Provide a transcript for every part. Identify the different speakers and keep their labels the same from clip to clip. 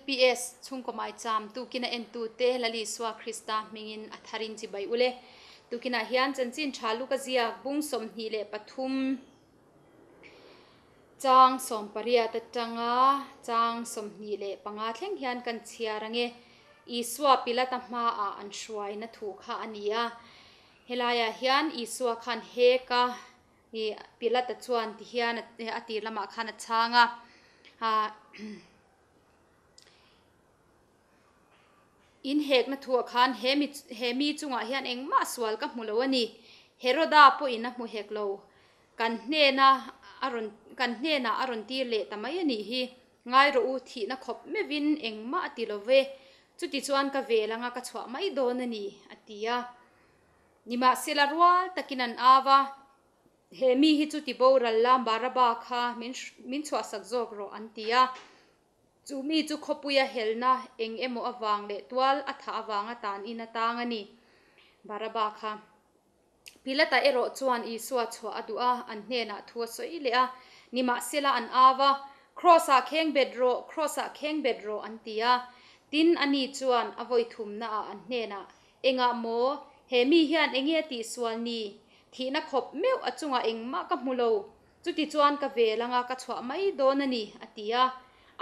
Speaker 1: LPS chhungkaw maicham tukin a entute Lal Isua Krista hmingin a tharin chibai ule. Tukinah hian chanchin tha luka ziak bung 23 chang 18 atanga chang 25 thleng hian kan chhiar ange. Isua Pilata hmaah an hruaina thu kha a ni a. Helaiah hian Isua khan heka Pilata chuan tihian a tir lamah khan a chhang a. In hekna thuah khan he mi he mi chungah hian engmah sual ka hmu lo a ni. Heroda pawhin a hmu hek lo. Kan hnena a rawn kan hnenah a rawn tir leh ta mai a nih hi. Ngai rawh u, thihna khawp meuhin engmah a ti lo ve. Chutichuan ka vel anga ka chhuah mai dawn a ni, a ti a. Nimahsela rual takin an au a, He mi hi chu ti boral la, Baraba kha min min chhuahsak zawk rawh, an ti a. Chu mi chu khawpuia helna eng emaw avang leh tual a thah avanga tan in a tang a ni. Baraba kha. Pilata erawh chuan Isua chhuah a duh a, an hnenah thu a sawi leh a. Nimahsela an au a, Kraws-ah kheng bet rawh, Kraws-ah kheng bet rawh, an ti a. Tin, ani chuan a vawi thumnaah an hnenah, Engah maw? He mi hian enge a tihsual ni? Thihna khawp meuh a chungah engmah ka hmu lo. Chutichuan ka vel anga ka chhuah mai dawn a ni, a ti a.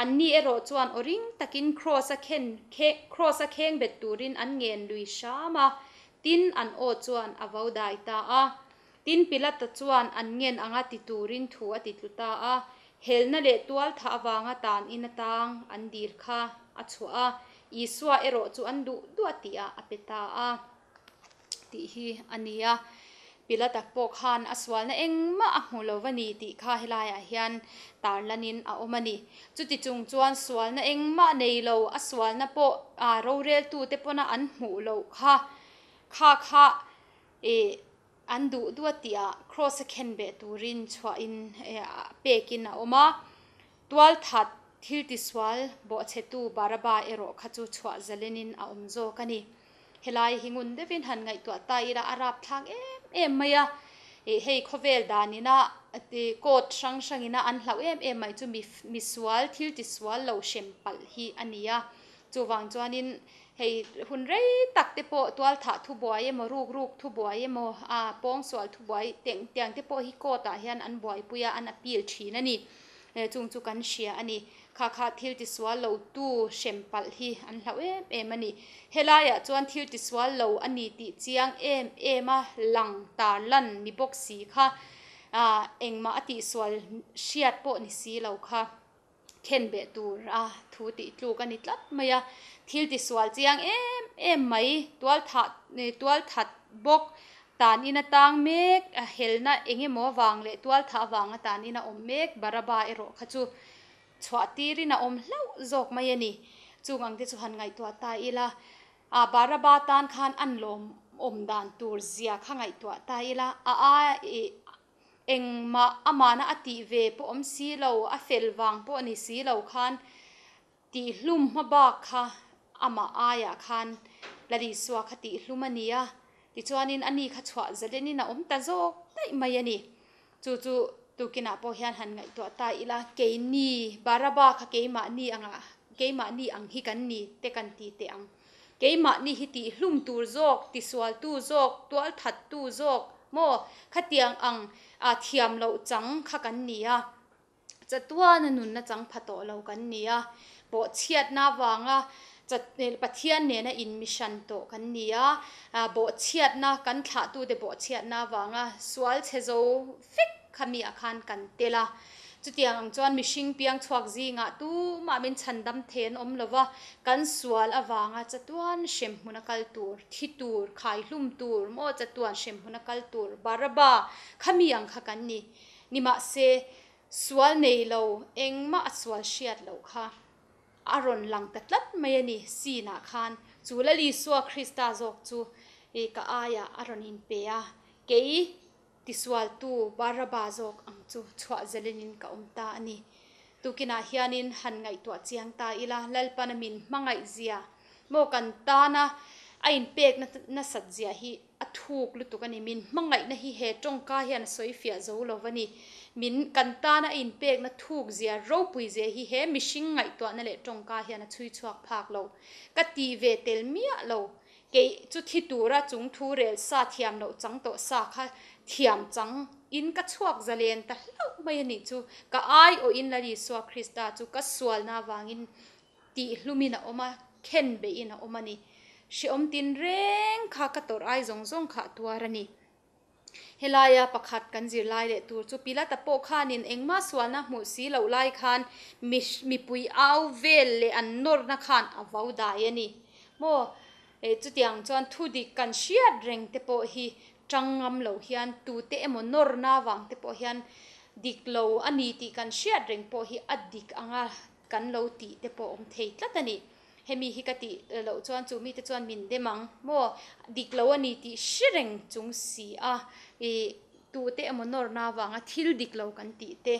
Speaker 1: Anni erawh chuan aw ring takin Kraws-a khen Kraws-a kheng bet turin an ngen lui hram a, tin an aw chuan a vo dai ta a. Tin Pilata chuan an ngen anga ti turin thu a ti tlu ta a, helna leh tual thah avanga tan in atang an dil kha a chhuah a, Isua erawh chu an duh duah tihah a pe ta a. Tih hi a ni a. Pilata pawh khan a sualna engmah a hmu lo va ni tih kha helaiah hian tarlanin a awm a ni. Chuti chung chuan sualna engmah nei lo, a sualna pawh roreltute pawna an hmuh loh kha, kha kha ih an duh duah tihah kraws a khen beh turin chhuahin pekin a awm a. Tualthat thil tisual bawhchhetu Baraba erawh kha chu chhuah zalenin a awm zawk a ni. Helai hi ngun deuhin han ngaihtuah ta ila a rapthlak em em mai a, ih hei khawvel danina court hrang hrangina an hlauh em em mai chu mi misual thil tisual lo hrem palh hi a ni a. Chuvang chuanin hei hun rei tak te pawh tualthah thubuai emaw ruk ruk thubuai emaw a pawngsual thubuai teng tiang te pawh hi court ah hian an buaipui a an appeal thin a ni. Chung chu kan hria a ni. Kha kha thil tisual lo tu hrem palh hi an hlauh em em a ni. Helaiah chuan thil tisual lo a ni tih chiang em em a lang tar lan ni bawk si kha engmah a tihsual hriat pawh ni si lo kha khen beh tur a thu tih tluk a ni tlat mai a. Thil tisual chiang em em mai tualthah tualthat bawk tan in a tang mek a helna eng emaw avang leh tualthah avanga tan in a awm mek Baraba erawh kha chu chhuah tirin a awm hlauh zawk mai a ni. Chung ang te chu han ngaihtuah ta ila, a Baraba tan khan an lawm awm dan tur zia kha ngaihtuah ta ila, a a ih engmah amahna a tih ve pawh awm si lo, a fel vang pawh ni si lo khan Tihhlum hma bak kha amah aiah khan Lal Isua kha tihhlum a ni a, tichuanin ani kha chhuah zalenin a awm ta zawk daih mai a ni. Chu chu tukinah pawh hian han ngaihtuah ta ila, keini Baraba kha keimahni angah keimahni ang hi kan ni te kan ti teh ang. Keimahni hi tihhlum tur zawk, tisualtu zawk, tualthattu zawk maw khatiang ang thiam loh chang kha kan ni a. Chatuana nunna chang pha tawh lo kan ni a, bawhchhiatna avanga Pathian nena inmihran tawh kan ni a, bawhchhiatna kan thlahtute bawhchhiatna avanga sual chhe zo vek kha miah khan kan tel a. Chutiang ang chuan mihring piang chhuak zingah tumah min chhandam thei an awm lo va, kan sual avanga chatuan hremhmuna kal tur, thi tur, khaihlum tur maw chatuan hremhmuna kal tur Baraba kha mi ang kha kan ni. Nimahse, sual nei lo engmah a sual hriat loh kha a rawn lang ta tlat mai a ni. Sinah khan chu Lal Isua Krista zawk chu ka aiah a rawn inpe a, kei tisualtu Baraba zawk ang chu chhuah zalenin ka awm ta a ni. Tukinah hianin han ngaihtuah chiang ta ila, Lalpana min hmangaih zia maw kan tana a inpek nasat zia hi a thuk lutuk a ni. Min hmangaihna hi he tawngka hian a sawi fiah zo lo va ni. Min kan tana a inpekna thuk zia ropui zia hi he mihring ngaihtuahna leh tawngka hian a chhui chhuak phak lo. Ka ti ve tel miah lo. Kei chu thi tura chung thu rel sa thiam loh chang tawh sa kha thiam chang in ka chhuak zalen ta hlauh mai a nih chu. Ka aiawh in Lal Isua Krista chu ka sualna avangin tihhlumin a awm a, khen beihin a awm a ni. Hreawm tinreng kha ka tawrh ai zawng zawng kha a tuar a ni. Helaia pakhat kan zirlai leh tur chu Pilata pawh khanin engmah sualna hmuh si loh lai khan mipui au vel leh an nawrna khan a vau dai a ni maw? Chutiang chuan thudik kan hriat reng te pawh hi tang ngam lo hian tute emaw nawrna vang te pawh hian dik lo a ni tih kan hriat reng pawh hi a dik anga kan lo tih te pawh awm thei tlat a ni. Hemi hi ka tih loh chuan chu mite chuan min dem ang maw? Dik lo a ni tih hre reng chung si a, ih tute emaw nawrna avanga thil dik lo kan tih te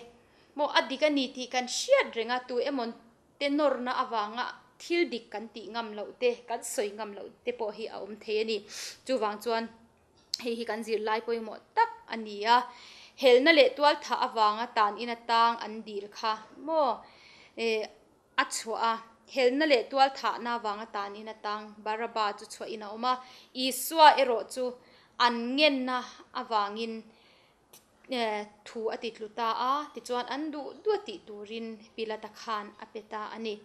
Speaker 1: maw a dik a ni tih kan hriat reng a, tu emaw te nawrna avanga thil dik kan tih ngam loh te, kan sawi ngam loh te pawh hi a awm thei a ni. Chuvang chuan hei hi kan zirlai pawimawh tak a ni a, helna leh tualthah avanga tan in atang an dil kha maw? Ih. A chhuah a, helna leh tualthahna avanga tanin a tang Baraba chu chhuahin a awm a, Isua erawh chu an ngenna avangin thu a ti tlu ta a, tichuan an duh duh a tih turin Pilata khan a pe ta a ni.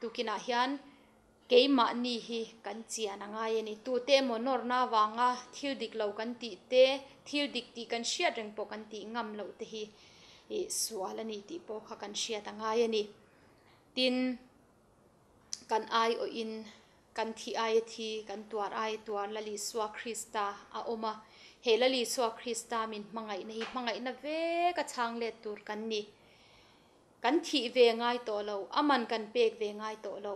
Speaker 1: Tukinah hian keimahni hi kan chian a ngai a ni. Tute emaw nawrna avanga thil dik lo kan tih te, thil dik tih kan hriat reng pawh kan tih ngam loh te hi ih sual a ni tih pawh kha kan hriat a ngai a ni. Tin, kan aiawhin kan thih aia thi, kan tuar aia tuar Lal Isua Krista a awm a. He Lal Isua Krista min hmangaihna hi hmangaihna vek a chhang let tur kan ni. Kan thih ve ngai tawh lo, a man kan pek ve ngai tawh lo.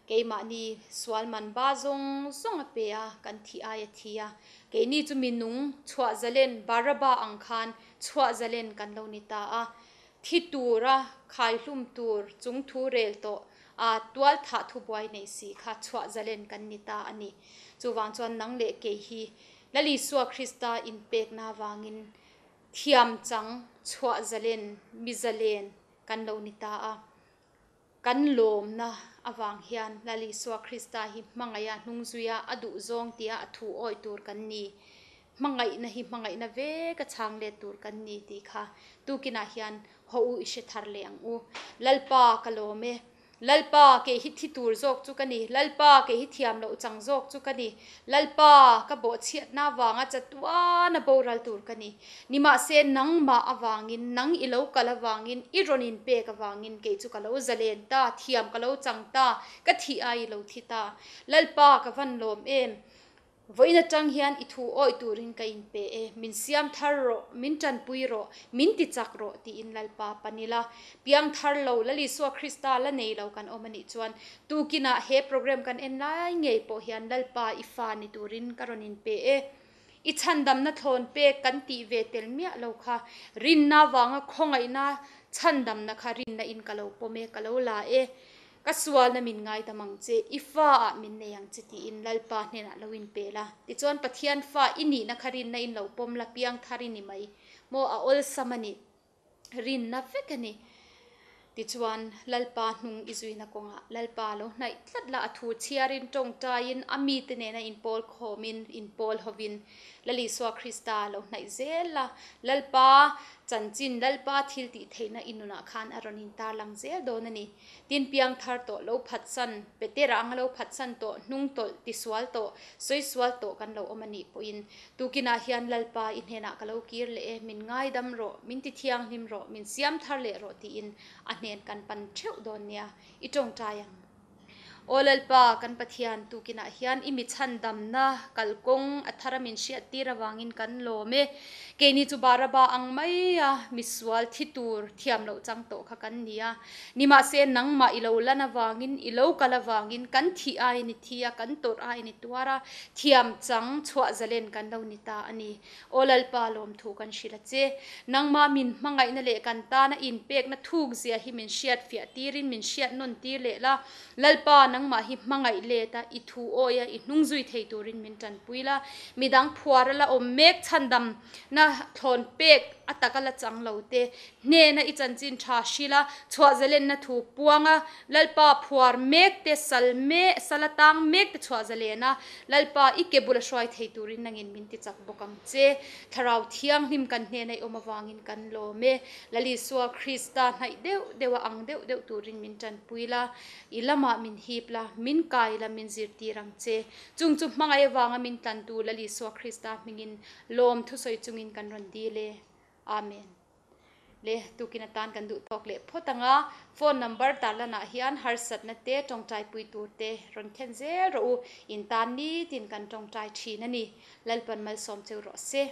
Speaker 1: Keimahni sual man ba zawng zawng a pe a, kan thih ai a thi a. Keini chu mi nung chhuah zalen Baraba ang khan chhuah zalen kan lo ni ta a. Thi tura khaihlum tur chung thu rel tawh a tual thah thubuai nei si kha chhuah zalen kan ni ta a ni. Chuvang chuan nang leh kei hi Lal Isua Krista inpekna avangin Thiam chang, chhuah zalen, mi zalen kan lo ni ta a. Kan lawmna avang hian Lal Isua Krista hi hmangaiha hnungzuia a duh zawng tia a thu awih tur kan ni. Hmangaihna hi hmangaihna vek a chhang let tur kan ni tih kha tukinah hian haw u i hre thar leh ang u. Lalpa ka lawm e. Lalpa, kei hi thi tur zawk chu ka ni. Lalpa, kei hi thiam loh chang zawk chu ka ni. Lalpa, ka bawhchhiatna avanga chatuana boral tur ka ni. Nimahse, nangmah avangin, nang i lo kal avangin, i rawn inpek avangin kei chu ka lo zalen ta, thiam ka lo chang ta, ka thih ai i lo thi ta. Lalpa, ka van lawm em? Vawiin atang hian i thu awih turin ka inpe e, min siam thar rawh, min tanpui rawh, min ti chak rawh tiin Lalpa pan ila. Piang thar lo, Lal Isua Krista la nei lo kan awm a nih chuan tukinah he program kan en lai ngei pawh hian Lalpa i fa ni turin ka rawn inpe e. I chhandamna thlawn pek kan tih ve tel miah lo kha rinna vanga khawngaihna chhandamna kha rinna in ka lo pawm e, ka lo la e. Ka sualna min ngaidam ang che, i fa ah min nei ang che tiin Lalpa hnenah lo inpe la. Tichuan Pathian fa i nihna kha rinna in lo pawm la, piang thar i ni mai maw, a awlsam a ni, rinna vek a ni. Tichuan Lalpa hnung i zuina kawngah Lalpa lo hnaih tlat la, a thu chhiarin tawngtaiin a mite nena inpawl khawmin, inpawl hovin Lal Isua Krista lo hnaih zel la, Lalpa chanchin, Lalpa thil tih theihna i nunah khan a rawn intarlang zel dawn a ni. Tin piang thar tawh, lo phatsan, Petera anga lo phatsan tawh, hnung tawlh, tisual tawh, sawi sual tawh kan lo awm a nih pawhin tukinah hian Lalpa i hnenah ka lo kir leh e, min ngaidam rawh, min ti thianghlim rawh, min siam thar leh rawh tiin a hnen kan pan theuh dawn nia, i tawngtai ang. Aw Lalpa, kan Pathian, tukinah hian i mi chhandamna kalkawng a thara min hriattir avangin kan lawm e. Keini chu Baraba ang maia misual thi tur thiam loh chang tawh kha kan ni a. Nimahse, nangmah i lo lan avangin, i lo kal avangin kan thih aiin i thi a, kan tawrh aiin i tuar a, thiam chang chhuah zalen kan lo ni ta a ni. Aw Lalpa, lawmthu kan hrilh a che. Nangmah min hmangaihna leh kan tana inpekna thuk zia hi min hriat fiah tirin min hriat nawn tir leh la. Lalpa, nangmah hi hmangaih let a, i thu awi a, i hnung zui thei turin min tanpui la. Midang phuar a la awm mek chhandamna thlawn pek. a taka la chang lo te hnena i chanchin tha hrila chhuah zalenna thu puanga Lalpa phuar mek te sal me sala tang mek te chhuah zalena Lalpa i ke bula hruai thei turin nangin min ti chak bawk ang che. Thlarau Thianghlim kan hnena i awm avangin kan lawm e. Lal Isua Krista hnaih deuh deuha ang deuh deuh turin min tanpui la, i lamah min hip la, min kai la, min zirtir ang che. Chung chu hmangaih avanga min tlantu Lal Isua Krista hmingin lawm thusawi chungin kan rawn dil e. Amen. Le, tukin atan kan duh tawk leh phawt ang a, phone number tarlanah hian harsatna te, tawngtaipui tur te rawn thlen zel rawh u, in tan nitin kan tawngtai thin a ni. Lalpan malsawm cheu rawh se.